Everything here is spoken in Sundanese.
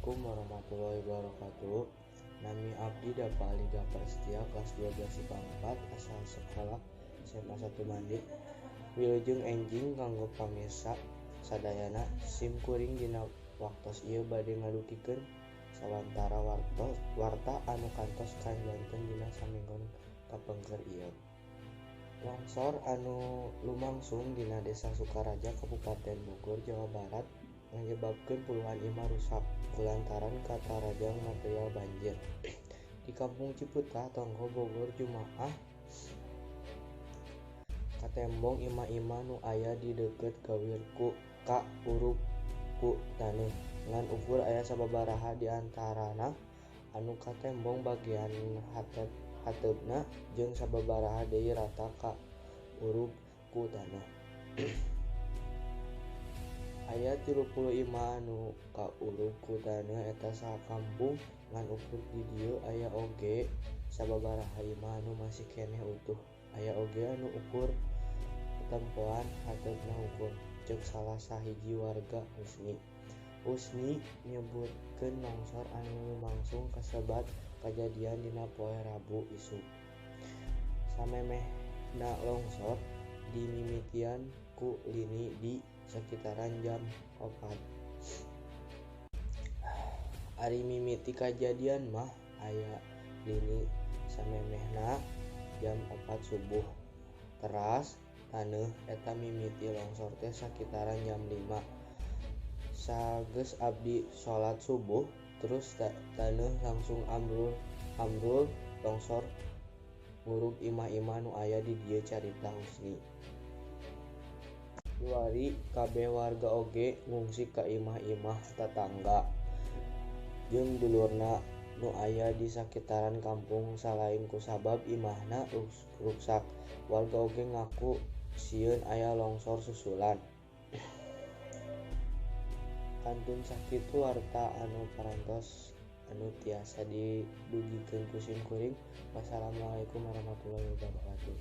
Assalamualaikum warahmatullahi wabarakatuh. Nami abdi Dapa Aliga Prasetya, kelas 12 IPA 4, asal sekolah SMA 1 Mande. Wilujeng enjing kanggo pamirsa sadayana. Sim kuring dina waktos ieu bade ngadugikeun sawantara warta anu kantos kajanten dina saminggon kapengker ieu. Longsor anu lumangsung dina Desa Sukaraja, Kabupaten Bogor, Jawa Barat, nganyebabkeun puluhan imah rusak kulantaran katarajang material banjir. Di Kampung Ciputat, Tongkoh, Bogor, Jumaah katembong imah-imah nu aya di deukeut gawir kaurug ku taneuh. Ngan ukur aya sababaraha di antarana anu katembong bagian hateupna jeung sababaraha deui rata kaurug ku taneuh. Aya 30 imah anu kaurug ku taneuh eta sakampung, ngan ukur di dieu aya oge sababaraha imah anu masih keneh utuh, aya oge anu ukur katempoan hateupna hungkul, ceuk salah sahiji warga, Husni. Husni nyebutkeun longsor anu lumangsung kasebat kajadian dina poe Rabu isuk. Samemehna longsor dimimitian ku lini di sakitaran jam 4. Ari mimiti kajadian mah aya lini samemehna jam 4 subuh. Teras taneuh eta mimiti longsor teh sakitaran jam 5. Sageus abdi salat subuh terus taneuh langsung ambrul longsor ngurug imah-imah nu aya di dieu, carita Husni. Kiwari kabeh warga oge ngungsi ka imah-imah tatangga jeung dulurna nu aya di sakitaran kampung salain kusabab imahna ruksak. Warga oge ngaku sieun aya longsor susulan. Kantun sakitu warta anu parantos anu tiasa didugikeun ku sim kuring. Wassalamualaikum warahmatullahi wabarakatuh.